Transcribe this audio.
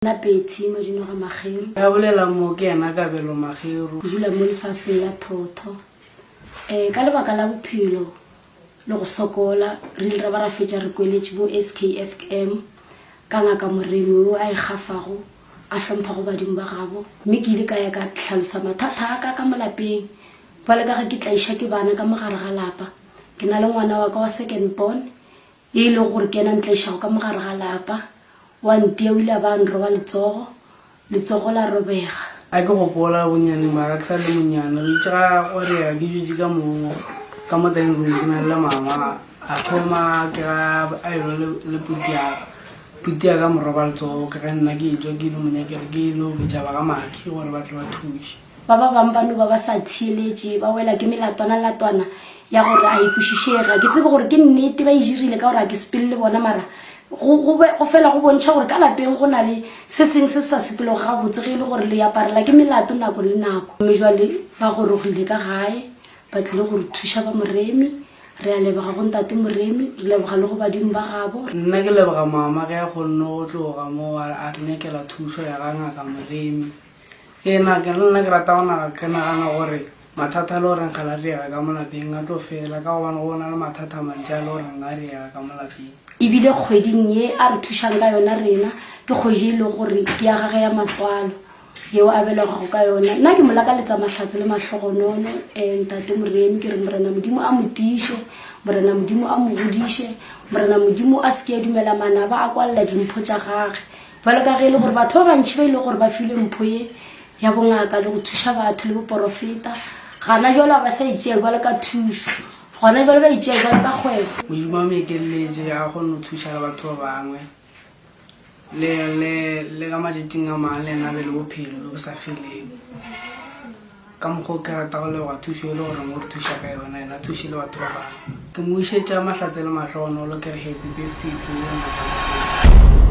Nna Betty Madinoga Makgeru. Ya bolela mo ke yena Kabelo Makgeru. Ke dula mo lefaseng la thotho. Um ka lebaka la bophelo le go sokola re ile ra ba ra fetša re kweletše mo SKFM ka ngaka Moremi yo a ikgafago a hlomphago badimo ba gabo. Mme ke ile ka ya ka hlalosa mathata a ka ka mo lapeng. Bjale ka ge ke tlaiša ke bana ka mo gare ga lapa. Ke na le ngwana wa ka wa second born Ye e lego gore ke yena a ntlaišago ka mo gare ga lapa. Wa ntia o ile a ba a nroba letsogo, letsogo la robega. A ke gopola bonyaneng ba ka ke sa le monyane, go itše ga go riega ke dutše ka mo ka mo dining room ke na le mama, a thoma ke ga a elo le le puti ya ka, puti ya ka mo roba letsogo ke ge nna ke etšwa ke ilo mo nyakela ke ilo bitša ba ga Maki gore ba tle ba thuše. Ba ba bangwe ba no ba ba sa theeletše, ba wela ke melatwana-latwana ya gore a e kwešišege. Ga ke tsebe gore ke nnete ba e dirile ka gore ga ke sepele le bona, mara go, go be, go fela go bontšha gore ka lapeng go na le se sengwe se se sa sepelego gabotse ge e le gore le aparela ke melato nako le nako. Mme jwale ba gorogile ka gae, ba tlile go re thuša ba Moremi. Re a leboga go Ntate Moremi, re leboga le go badimo ba gabo. Nna ke leboga mama ge a kgonne go tloga mo a, a re nyakela thušo ya ga Ngaka Moremi. Ee, na ke le nna ke rata go naga ke nagana gore mathata a le goreng ga la riega ka mo lapeng a tlo fela ka gobane go na le mathata a mantši a le goreng a riega ka mo lapeng. Ebile kgweding ye a re thušang ka yona rena ke kgwedi e lego gore ke ya gage ya matswalo yeo a belegago ka yona. Nna ke mo lakaletsa mahlatse le mahlogonono um ntate Moremi ke re Morena Modimo a mo tiiše, Morena Modimo a mo godiše, Morena Modimo a se ke a dumela manaba a kwalela dimpho tša gage. Bjalo ka ge e le gore batho ba bantši ba e le gore ba filwe mpho ye ya bongaka le go thuša batho le boporofeta, gana jwalo ga ba sa e tšea bjalo ka thušo, gona jwalo ba e tšea bjalo ka kgwebo. Modimo a mo ekeletše a kgone go thuša le batho ba bangwe, le, le, le ka matšatšing a mangwe le yena a be le bophelo bjo bo sa feleng. Ka mokgwa o ke rata go leboga thušo e le goreng o re thuša ka yona, yena a thuše le batho ba bangwe. Ke mo išetša mahlatse le mahlogonolo ke re happy birthday to you Ngaka Moremi.